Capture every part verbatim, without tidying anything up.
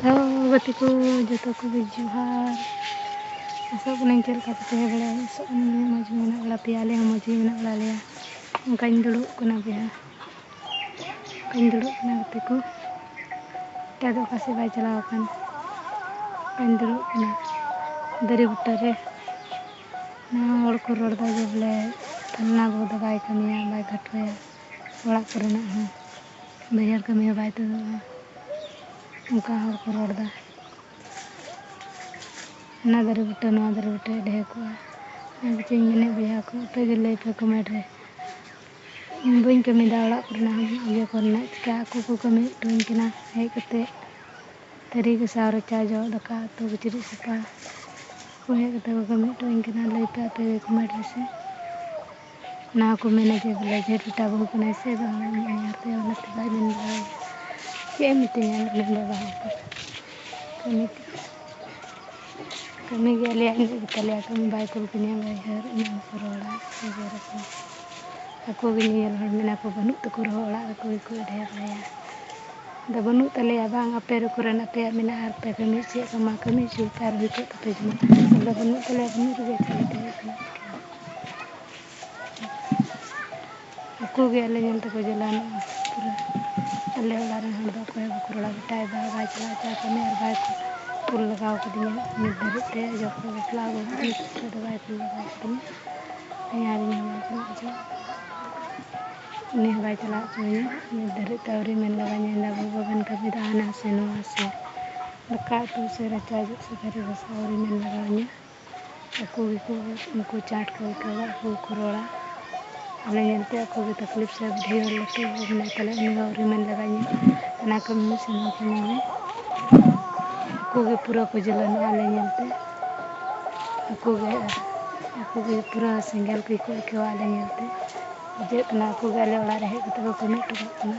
Hello ᱜᱟᱛᱮ ᱠᱚ, ᱡᱚᱛᱚ ᱠᱚᱜᱮ ᱡᱚᱦᱟᱨ᱾ ᱟᱥᱚᱜ ᱠᱟᱹᱱᱟᱹᱧ ᱪᱮᱫ ᱞᱮᱠᱟ ᱯᱮ ᱛᱟᱦᱮᱸ ᱵᱟᱲᱟᱭᱟ, ᱟᱥᱚᱜ ᱠᱟᱹᱱᱟᱹᱧ ᱢᱚᱡᱽ ᱜᱮ ᱢᱮᱱᱟᱜ ᱵᱟᱲᱟ ᱯᱮᱭᱟ, ᱟᱞᱮ ᱦᱚᱸ ᱢᱚᱡᱽ ᱜᱮ ᱢᱮᱱᱟᱜ ᱵᱟᱲᱟ ᱞᱮᱭᱟ᱾ ᱚᱱᱠᱟᱧ ᱫᱩᱲᱩᱵ ᱠᱟᱱᱟ ᱵᱚᱭᱦᱟ, ᱚᱱᱠᱟᱧ ᱫᱩᱲᱩᱵ ᱠᱟᱱᱟ ᱜᱟᱛᱮ ᱠᱚ᱾ ᱮᱴᱟᱜ ᱫᱚ ᱚᱠᱟ ᱥᱮᱫ ᱵᱟᱭ ᱪᱟᱞᱟᱣ ᱟᱠᱟᱱ, ᱚᱱᱠᱟᱧ ᱫᱩᱲᱩᱵ ᱠᱟᱱᱟ ᱫᱟᱨᱮ ᱵᱩᱴᱟᱹ ᱨᱮ᱾ ᱱᱟᱣᱟ ᱦᱚᱲ ᱠᱚ ᱨᱚᱲ ᱮᱫᱟ ᱡᱮ ᱵᱚᱞᱮ ᱯᱷᱟᱞᱱᱟ ᱵᱟᱹᱦᱩ ᱫᱚ ᱵᱟᱭ ᱠᱟᱹᱢᱤᱭᱟ, ᱵᱟᱭ ᱠᱷᱟᱴᱣᱟᱭᱟ, ᱚᱲᱟᱜ ᱠᱚᱨᱮᱱᱟᱜ ᱦᱚᱸ ᱵᱟᱹᱭᱦᱟᱹᱲ ᱠᱟᱹᱢᱤ ᱦᱚᱸ ᱵᱟᱭ ᱛᱩᱫᱩᱜᱼᱟ, ᱚᱱᱠᱟ ᱦᱚᱲ ᱠᱚ ᱨᱚᱲ ᱮᱫᱟ᱾ ᱦᱟᱱᱟ ᱫᱟᱨᱮ ᱵᱩᱴᱟᱹ ᱱᱚᱣᱟ ᱫᱟᱨᱮ ᱵᱩᱴᱟᱹ ᱰᱷᱮᱨ ᱠᱚᱜᱼᱟ᱾ ᱚᱱᱟ ᱜᱮᱪᱚᱧ ᱢᱮᱱᱮᱫ ᱵᱚᱭᱦᱟ ᱠᱚ, ᱟᱯᱮ ᱜᱮ ᱞᱟᱹᱭ ᱯᱮ ᱠᱚᱢᱮᱱᱴ ᱨᱮ᱾ ᱤᱧ ᱵᱟᱹᱧ ᱠᱟᱹᱢᱤᱭᱮᱫᱟ ᱚᱲᱟᱜ ᱠᱚᱨᱮᱱᱟᱜ ᱤᱭᱟᱹ ᱠᱚᱨᱮᱱᱟᱜ, ᱪᱤᱠᱟ ᱟᱠᱚ ᱠᱚ ᱠᱟᱹᱢᱤ ᱦᱚᱴᱚ ᱟᱹᱧ ᱠᱟᱱᱟ ᱦᱮᱡ ᱠᱟᱛᱮ᱾ ᱛᱷᱟᱹᱨᱤ ᱜᱟᱥᱟᱣ, ᱨᱟᱪᱟ ᱡᱚᱜ, ᱫᱟᱠᱟ ᱩᱛᱩ, ᱠᱤᱪᱨᱤᱡ ᱥᱟᱯᱷᱟ ᱠᱚ ᱦᱮᱡ ᱠᱟᱛᱮ ᱠᱚ ᱠᱟᱹᱢᱤ ᱦᱚᱴᱚ ᱟᱹᱧ ᱠᱟᱱᱟ᱾ ᱞᱟᱹᱭ ᱯᱮ ᱟᱯᱮ ᱜᱮ ᱠᱚᱢᱮᱱᱴ ᱨᱮ ᱥᱮ᱾ ᱚᱱᱟ ᱦᱚᱸᱠᱚ ᱢᱮᱱᱟ ᱡᱮ ᱵᱚᱞᱮ ᱡᱷᱮᱸᱴ ᱵᱮᱴᱟ ᱵᱟᱹᱦᱩ ᱠᱟᱱᱟᱭ ᱥᱮ ᱵᱟᱝ, ᱚᱱᱟᱛᱮ ᱵᱟᱭ ᱢᱮᱱ ᱵᱟᱲᱟᱭᱟ᱾ ᱪᱮᱫ ᱮᱢ ᱢᱤᱛᱟᱹᱧᱟ ᱟᱢ ᱨᱮᱱ ᱵᱟᱵᱟ ᱦᱚᱲ ᱠᱚ? ᱠᱟᱹᱢᱤ ᱠᱟᱹᱢᱤ ᱜᱮ ᱟᱞᱮᱭᱟᱜ ᱤᱱᱟᱹᱜ ᱜᱮᱛᱟᱞᱮᱭᱟ, ᱠᱟᱹᱢᱤ ᱵᱟᱭ ᱠᱩᱞ ᱠᱟᱹᱧᱟ ᱵᱟᱹᱭᱦᱟᱹᱲ, ᱤᱱᱟᱹ ᱠᱚ ᱨᱚᱲᱟ ᱥᱮ ᱡᱮᱨᱚᱠᱚᱢ ᱟᱠᱚ ᱜᱮ ᱧᱮᱧᱮᱞ ᱦᱚᱲ ᱢᱮᱱᱟ ᱠᱚ ᱵᱟᱹᱱᱩᱜ ᱛᱟᱠᱚ ᱨᱮᱦᱚᱸ ᱚᱲᱟᱜ ᱨᱮᱠᱚ ᱜᱮᱠᱚ ᱮᱰᱷᱮᱨ ᱞᱮᱭᱟ᱾ ᱟᱫᱚ ᱵᱟᱹᱱᱩᱜ ᱛᱟᱞᱮᱭᱟ ᱵᱟᱝ, ᱟᱯᱮ ᱨᱮ ᱠᱚᱨᱮᱱ ᱟᱯᱮᱭᱟᱜ ᱢᱮᱱᱟᱜᱼᱟ ᱟᱨ ᱯᱮ ᱠᱟᱹᱢᱤ ᱦᱚᱪᱚᱭᱮᱫ ᱠᱚᱣᱟ, ᱢᱟ ᱠᱟᱹᱢᱤ ᱦᱚᱪᱚ ᱯᱮ ᱟᱨ ᱦᱩᱭ ᱠᱚᱜ ᱛᱟᱯᱮ ᱡᱮᱢᱚᱱ᱾ ᱟᱞᱮ ᱵᱟᱹᱱᱩᱜ ᱛᱟᱞᱮᱭᱟ, ᱵᱟᱹᱱᱩᱜ ᱨᱮᱜᱮ ᱪᱟᱞᱟᱜ ᱦᱩᱭᱩᱜ ᱠᱟᱱᱟ᱾ ᱟᱠᱚ ᱜᱮ ᱟᱞᱮ ᱧᱮᱞ ᱛᱮᱠᱚ ᱡᱟᱞᱟᱱᱚᱜᱼᱟ ᱯᱩᱨᱟᱹ᱾ ᱟᱞᱮ ᱚᱲᱟᱜ ᱨᱮᱱ ᱦᱚᱲ ᱫᱚ ᱚᱠᱚᱭ ᱦᱚᱸ ᱵᱟᱠᱚ ᱨᱚᱲᱟ, ᱵᱮᱴᱟᱭ ᱵᱟᱭ ᱵᱟᱭ ᱪᱟᱞᱟᱣ ᱦᱚᱪᱚ ᱠᱟᱹᱢᱤ ᱟᱨ ᱵᱟᱭ ᱠᱩᱞ ᱞᱟᱜᱟᱣ ᱠᱟᱫᱤᱧᱟ ᱱᱤᱛ ᱫᱷᱟᱹᱨᱤᱡ ᱛᱮ᱾ ᱡᱚᱠᱷᱚᱱ ᱵᱟᱯᱞᱟ ᱟᱹᱜᱩ ᱠᱟᱫᱤᱧᱟ ᱛᱚᱠᱷᱚᱱ ᱫᱚ ᱵᱟᱭ ᱠᱩᱞ ᱞᱟᱜᱟᱣ ᱠᱟᱫᱤᱧᱟ, ᱟᱨ ᱤᱧ ᱦᱚᱸ ᱵᱟᱭ ᱠᱩᱞ ᱦᱚᱪᱚ᱾ ᱩᱱᱤ ᱦᱚᱸ ᱵᱟᱭ ᱪᱟᱞᱟᱣ ᱦᱚᱪᱚᱣᱟᱹᱧᱟ᱾ ᱱᱤᱛ ᱫᱷᱟᱹᱨᱤᱡ ᱛᱮ ᱟᱹᱣᱨᱤ ᱢᱮᱱ ᱞᱟᱜᱟᱧᱟ, ᱤᱧ ᱫᱚ ᱵᱟᱵᱮᱱ ᱠᱟᱹᱢᱤᱭᱮᱫᱟ ᱦᱟᱱᱟ ᱥᱮ ᱱᱚᱣᱟ ᱥᱮ ᱫᱟᱠᱟ ᱩᱛᱩ ᱥᱮ ᱨᱟᱪᱟ ᱡᱚᱜ ᱥᱮ ᱛᱷᱟᱹᱨᱤ ᱜᱷᱟᱥᱟᱣ ᱟᱹᱣᱨᱤ ᱢᱮᱱ ᱞᱟᱜᱟᱣᱟᱹᱧᱟ᱾ ᱟᱠᱚ ᱜᱮᱠᱚ ᱩᱱᱠᱩ ᱪᱟᱴ ᱠᱚ ᱟᱹᱭᱠᱟᱹᱣᱟ, ᱟᱠᱚ ᱜᱮᱠᱚ ᱨᱚᱲᱟ᱾ ᱟᱞᱮ ᱧᱮᱞᱛᱮ ᱟᱠᱚ ᱜᱮ ᱛᱟᱠᱞᱤᱯ ᱥᱮ ᱵᱩᱫᱷᱤ ᱦᱚᱲ ᱞᱟᱹᱴᱩ ᱦᱚᱲ ᱢᱮᱱᱟᱭ ᱛᱟᱞᱮ, ᱩᱱᱤ ᱦᱚᱸ ᱟᱹᱣᱨᱤ ᱢᱮᱱ ᱞᱟᱜᱟᱧᱟ ᱦᱟᱱᱟ ᱠᱟᱹᱢᱤ ᱥᱮ ᱱᱚᱣᱟ ᱠᱟᱹᱢᱤ ᱢᱮ᱾ ᱟᱠᱚ ᱜᱮ ᱯᱩᱨᱟᱹ ᱠᱚ ᱡᱟᱞᱟᱱᱚᱜᱼᱟ ᱟᱞᱮ ᱧᱮᱞᱛᱮ᱾ ᱟᱠᱚ ᱜᱮ, ᱟᱠᱚ ᱜᱮ ᱯᱩᱨᱟᱹ ᱥᱮᱸᱜᱮᱞ ᱠᱚ ᱟᱹᱭᱠᱟᱹᱣᱟ ᱟᱞᱮ ᱧᱮᱞᱛᱮ᱾ ᱵᱩᱡᱷᱟᱹᱜ ᱠᱟᱱᱟ ᱟᱠᱚ ᱜᱮ ᱟᱞᱮ ᱚᱲᱟᱜ ᱨᱮ ᱦᱮᱡ ᱠᱟᱛᱮ ᱠᱚ ᱠᱟᱹᱢᱤ ᱦᱚᱴᱚ ᱠᱟᱜ ᱠᱟᱱᱟ᱾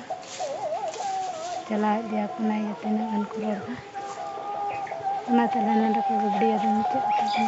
ᱪᱟᱞᱟᱣᱮᱫ ᱞᱮᱭᱟ ᱠᱚ, ᱚᱱᱟ ᱤᱭᱟᱹᱛᱮ ᱱᱟᱜ ᱠᱚ ᱨᱚᱲ ᱮᱫᱟ᱾ ᱚᱱᱟ ᱛᱟᱦᱞᱮ ᱱᱚᱰᱮ ᱠᱷᱚᱡ ᱜᱮ ᱵᱷᱤᱰᱤᱭᱳ ᱫᱚ ᱢᱩᱪᱟᱹᱫ ᱠᱟᱛᱟ ᱵᱚᱱ᱾